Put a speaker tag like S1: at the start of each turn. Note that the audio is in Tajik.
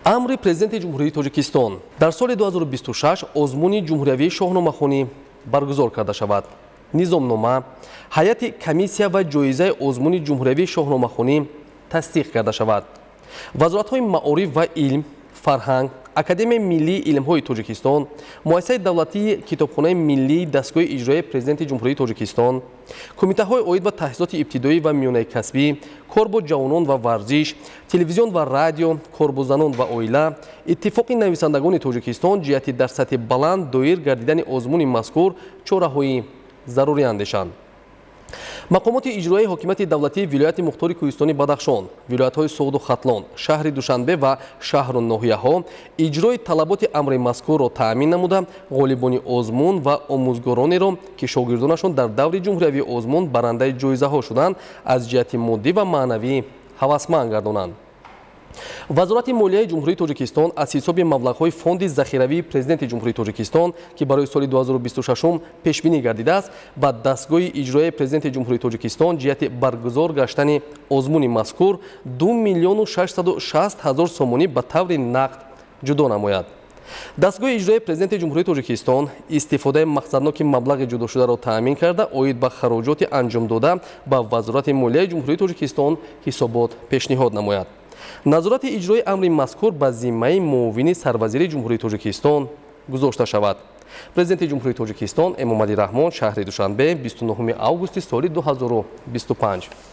S1: Амри Президенти Ҷумҳурии Тоҷикистон: дар соли 2026 озмуни ҷумҳуриявии шоҳномахонӣ баргузор карда шавад. Низомнома, ҳайати комиссия ва ҷоизаи озмуни ҷумҳуриявии шоҳномахонӣ тасдиқ карда шавад. Вазоратҳои маориф ва илм, фарҳанг, Академияи миллии илмҳои Тоҷикистон, Муассисаи давлатии Китобхонаи миллии дастгоҳи иҷроияи Президенти Ҷумҳурии Тоҷикистон, кумитаҳои оид ба таҳсилоти ибтидоӣ ва миёнаи касбӣ, кор бо ҷавонон ва варзиш, телевизион ва радио, кор бо занон ва оила, Иттифоқи нависандагони Тоҷикистон ҷиҳати дар сатҳи баланд доир гардидани озмуни мазкур чораҳои зарурӣ андешанд. Мақомоти иҷроияи ҳокимияти давлатии вилояти мухтори Кӯҳистони Бадахшон, вилоятҳои Суғду Хатлон, шаҳри Душанбе ва шаҳру ноҳияҳо иҷрои талаботи амри мазкурро таъмин намуда, ғолибони озмун ва омӯзгоронеро, ки шогирдонашон дар даври ҷумҳуриявии озмун барандаи ҷоизаҳо шуданд, аз ҷиҳати моддӣ ва маънавӣ ҳавасманд гардонанд. Вазорати молияи Ҷумҳурии Тоҷикистон аз ҳисоби маблағҳои Фонди захиравии Президенти Ҷумҳурии Тоҷикистон, ки барои соли 2026 пешбинӣ гардидааст, ба дастгоҳи иҷроияи Президенти Ҷумҳурии Тоҷикистон ҷиҳати баргузор гаштани озмуни мазкур 2 миллиону 660 ҳазор сомонӣ ба таври нақд ҷудо намояд. Дастгоҳи иҷроияи Президенти Ҷумҳурии Тоҷикистон истифодаи мақсадноки маблағи ҷудошударо таъмин карда, оид ба хароҷоти анҷомдода ба Вазорати молияи Ҷумҳурии Тоҷикистон ҳисобот пешниҳод намояд. Назорати иҷрои амри мазкур ба зиммаи муовини сарвазири Ҷумҳурии Тоҷикистон гузошта шавад. Президенти Ҷумҳурии Тоҷикистон Эмомалӣ Раҳмон, шаҳри Душанбе, 29 августи соли 2025.